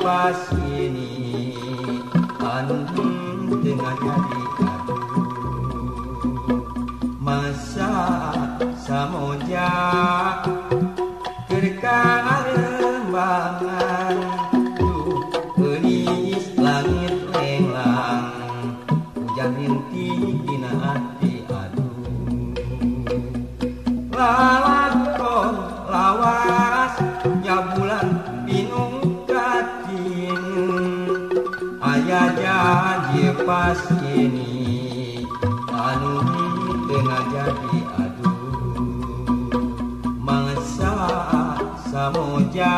pas ini anu tengah jadi aduh masa samoja kerkarembangan duh geulis langit lenglang hujan rintik dina ati aduh lalakon lawas nyabulan binung katin aya janji pas ini anu tengah jadi aduh mangsa samoja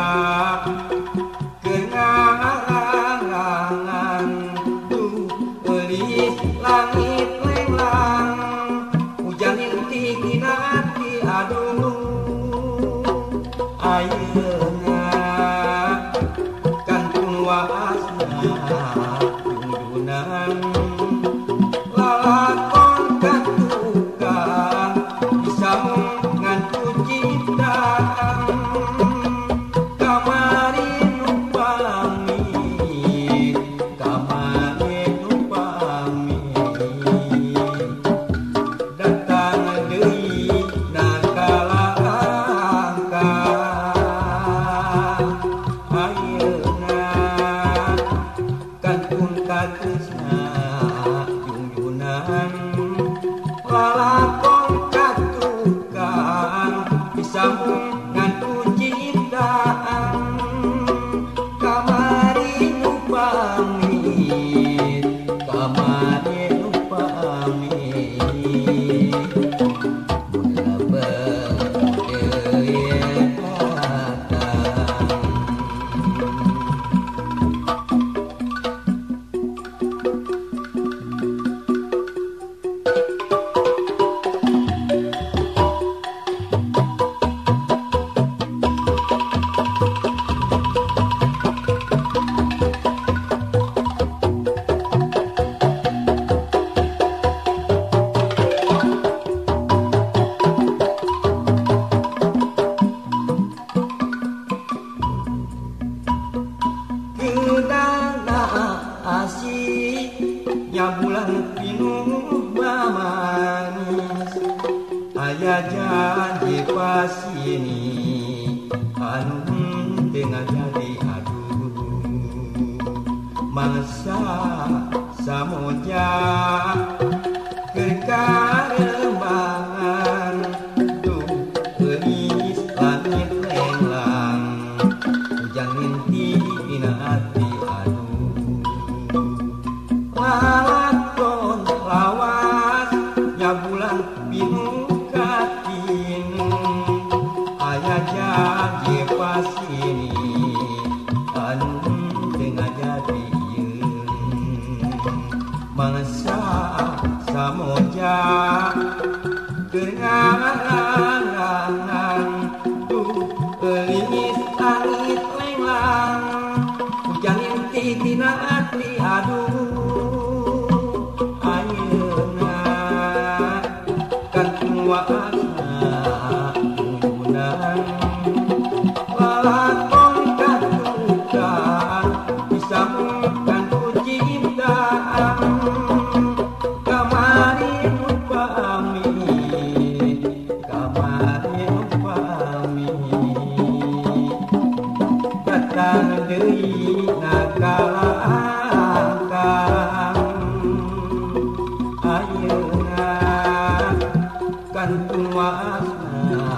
kenangan duh geulis langit lenglang hujan rintik dina ati aduh ayeuna kantun waasna jungjunan lalakon katukang disambung ngan ku ciptaan kamari nu pamit kamari nu pamit datang deui na kalangkah ayeuna kantun katresna jungjunan lalakon katukang disambung ngan ku ciptaan kamari nu pamit kamari nu pamit mun lebet deui datang. Kedana asih nyabulan pinuh mamanis aya janji pas ini anu tengah jadi aduh mangsa samoja kerkarembangan duh geulis langit lenglang hujan rintik dina ati aduh lalakon lawas nyabulan pinuh katin aya janji pas ini anu tengah jadi mangsa samoja kenangan duh geulis langit lenglang hujan rintik dina ati aduh ayeuna kantun waasna jungjunan lalakon katukang disambung ngan ku ciptaan kamari nu pamit kamari nu pamit datang deui na kalangkah ayeuna kantun waasna.